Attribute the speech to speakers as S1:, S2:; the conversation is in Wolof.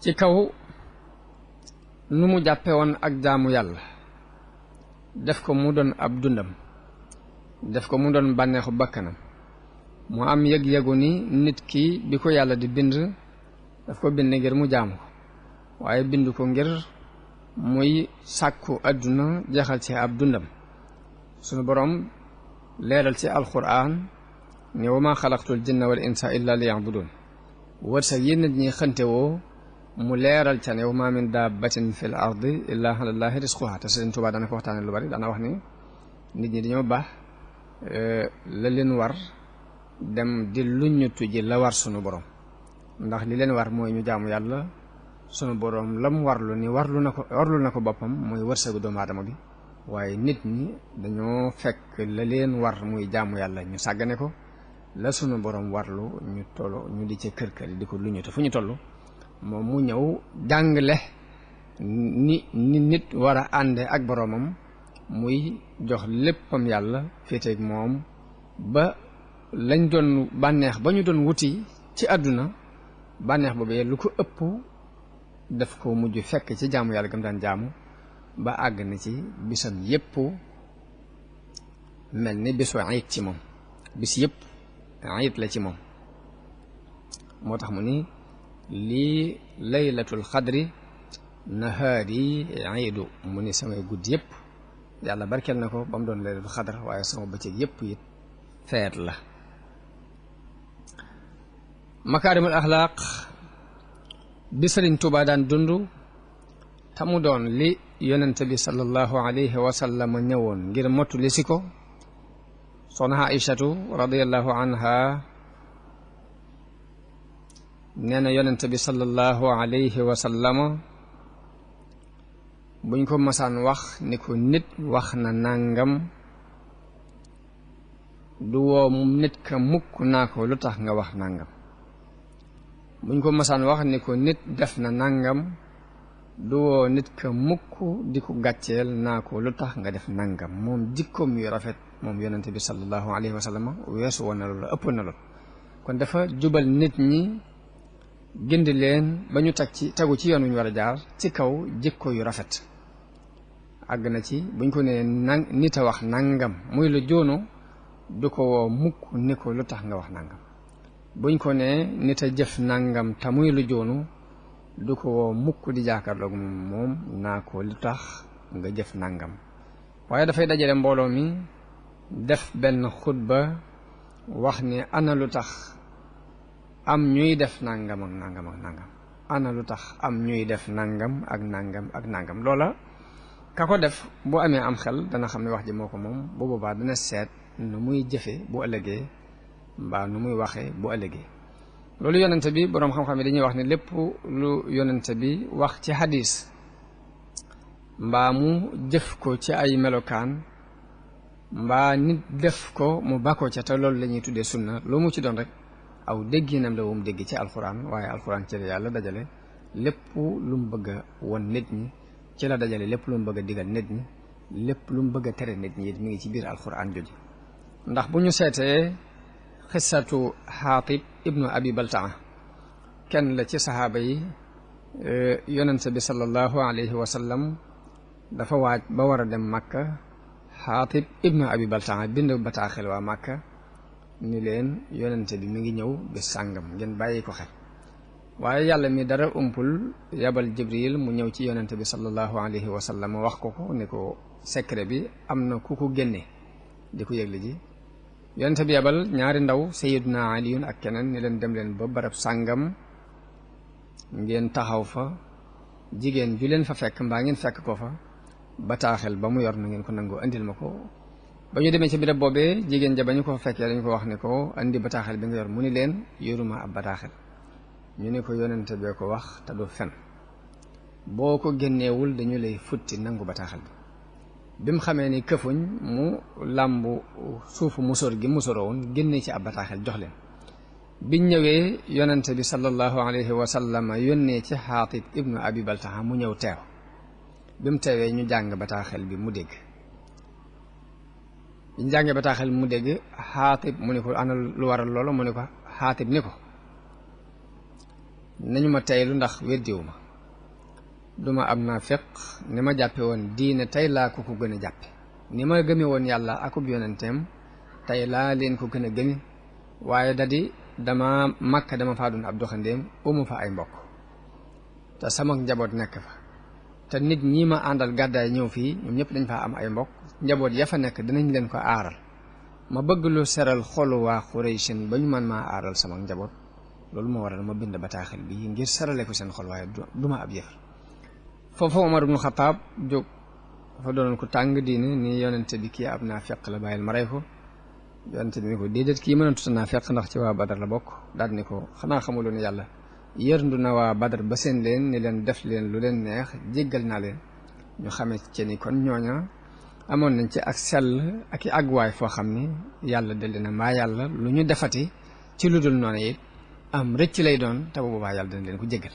S1: ci kaw nu mu jàppe woon ak jaamu yàlla def ko mu doon ab dundam def ko mu doon bànneexu bakkanam mu am yëg-yëgu ni nit ki bi ko yàlla di bind daf ko bind ngir mu jaamu ko waaye bind ko ngir muy sàkku àdduna jeexal ci ab dundam sunu boroom leeral ci alquran ne wa maa xalaqtul jinna wal insa illa liya'budun wërsëg yi nit ñi xënte woo mu leeral ca ne wa maa min dabbatin fil ardi illa ala llahi rizquha te Sëriñ Tuubaa dana ko waxtaane lu bari dana wax ni nit ñi dañoo baax la leen war dem di luññutu ji la war sunu borom ndax li leen war mooy ñu jaamu yàlla sunu borom lam warlu ni warlu na ko boppam muy wërsëgu doomu aadama bi waaye nit ñi dañoo fekk la leen war muy jaamu yàlla ñu sàggane ko la sunu borom warlu ñu di ci kër di ko luññutu fu ñu toll moom mu ñëw jàngale ni nit war a ànde ak boroomam muy jox léppam yàlla féeteeg moom ba lañ doon bànneex ba ñu doon wuti ci àdduna bànneex boobee lu ko ëpp daf ko mujj fekk ci jaamu yàlla gam daan jaamu ba àgg na ci bisam yépp mel ni bisu ayit ci moom bis yépp ayit la ci moom moo tax mu ni lii laylatul xadri nahaari iidu mu ni samay guddi yépp yàlla barkeel na ko ba mu doon laylatul xadr waaye sama bëccëg yépp it feet la makaarimul axlaaq bi Sëriñ Tuubaa daan dund te mu doon li yonent bi sallallahu alayhi wa sallam ñëwoon ngir mottu li si ko soxna Aïchatu radiyallahu anha nee na yonent bi sallallahu alayhi wa sallam buñ ko masaan wax ni ko nit wax na nangam du woo nit ka mukk naa ko lu tax nga wax nangam buñ ko masaan wax ni ko nit def na nangam du woo nit ka mukk di ko gàcceel naa ko lu tax nga def nangam moom jikkoom yu rafet moom yonent bi sallallahu alayhi wa sallam weesu woon na loolu ëpp na loolu kon dafa jubal nit ñi gindi leen ba ñu tegu ci yoon wu ñu war a jaar ci kaw jikko yu rafet àgg na ci buñ ko nee nit a wax nangam muy lu joonu du ko woo mukk ni ko lu tax nga wax nangam buñ ko nee nit a jëf nangam te muy lu joonu du ko woo mukk di jàkkaarloog moom naa ko lu tax nga jëf nangam waaye dafay dajale mbooloo mi def benn xutba wax ni ana lu tax am ñuy def nangam ak nangam ak nangam ana lu tax am ñuy def nangam ak nangam ak nangam loola ka ko def bu amee am xel dana xam ne wax ji moo ko moom bu boobaa dana seet nu muy jëfe bu ëllëgee mbaa nu muy waxee bu ëllëgee loolu yonente bi boroom xam-xam yi dañuy wax ne lépp lu yonente bi wax ci hadis mbaa mu jëf ko ci ay melokaan mbaa nit def ko mu bàkkoo ca te loolu la ñuy tuddee sunna lu mu ci doon rek aw dégginam la wum dégg ci alxuraan waaye alxuraan ci la yàlla dajale lépp lu mu bëgg a won nit ñi ci la dajale lépp lu mu bëgg a digal nit ñi lépp lu mu bëgg a tere nit ñi it mi ngi ci biir alxuraan jooju ndax bu ñu seetee xissatu xaatib ibnu abi baltaa kenn la ci saxaaba yi yonente bi sallallahu alayhi wa sallam dafa waaj ba war a dem Makka xaatib ibnu abi baltaa bind bataaxel waa Makka ni leen yonente bi mi ngi ñëw bis sàngam ngeen bàyyi ko xel waaye yàlla mi dara umpul yabal jibril mu ñëw ci yonente bi sallallahu alayhi wa sallam wax ko ni ko secret bi am na ku ko génne di ko yëgle ji yonente bi yabal ñaari ndaw sayiduna aliyun ak keneen ni leen dem leen ba barab sàngam ngeen taxaw fa jigéen ju leen fa fekk mbaa ngeen fekk ko fa bataaxel ba mu yor na ngeen ko nangoo andil ma ko ba ñu demee ci béréb boobee jigéen ja ba ñu ko fekkee dañu ko wax ne ko andi bataaxel bi nga yor mu ni leen yoruma ab bataaxel ñu ne ko yonente bee ko wax te du fen boo ko génneewul dañu lay futti nangu bataaxel bi mu xamee ni këfuñ mu làmbu suufu musóor gi musóoroo woon génne ci ab bataaxel jox leen biñ ñëwee yonente bi sallallahu alayhi wa sallam yónnee ci xaatib ibnu abi baltaha mu ñëw teew bi mu teewee ñu jàng bataaxel bi mu dégg biñ jàngee bataaxel mu dégg xaatib mu ne ko ana lu waral loolu mu ne ko xaatib ni ko nañu ma teylu ndax weddiwu ma duma ab naafiq ni ma jàppe woon diine tey laa ko gën a jàppe ni ma gëme woon yàlla akub yonenteem tey laa leen ko gën a gëme waaye dama Makka dama faa doon ab doxandéem umu fa ay mbokk te sama njaboot nekk fa te nit ñi ma àndal gàddaay ñëw fii ñoom ñëpp dañ faa am ay mbokk njaboot ya fa nekk dinañ leen ko aaral ma bëgg lu seral xolu waa Xuraysin ba ñu mën maa aaral sama njaboot loolu moo waral ma bind bataaxel bi ngir serale ko seen xol waaye duma ab yëf foofu Omar ibnu Xataab jóg dafa doonoon ko tàng diine ni yonente bi kii ab naafiq la bàyyil ma rey ko yonente bi ni ko déedéet kii mën a tuta naafiq ndax ci waa Badar la bokk daal ni ko xanaa xamuloon yàlla yërndu na waa Badar ba seen leen ni leen def leen lu leen neex jéggal naa leen ñu xamee ci ni kon ñooña amoon nañ ci ak sell ak i àgguwaay foo xam ni yàlla delli na mbaa yàlla lu ñu defati ci lu dul noonu it am rëcc lay doon te bu boobaa yàlla dana leen ko jéggal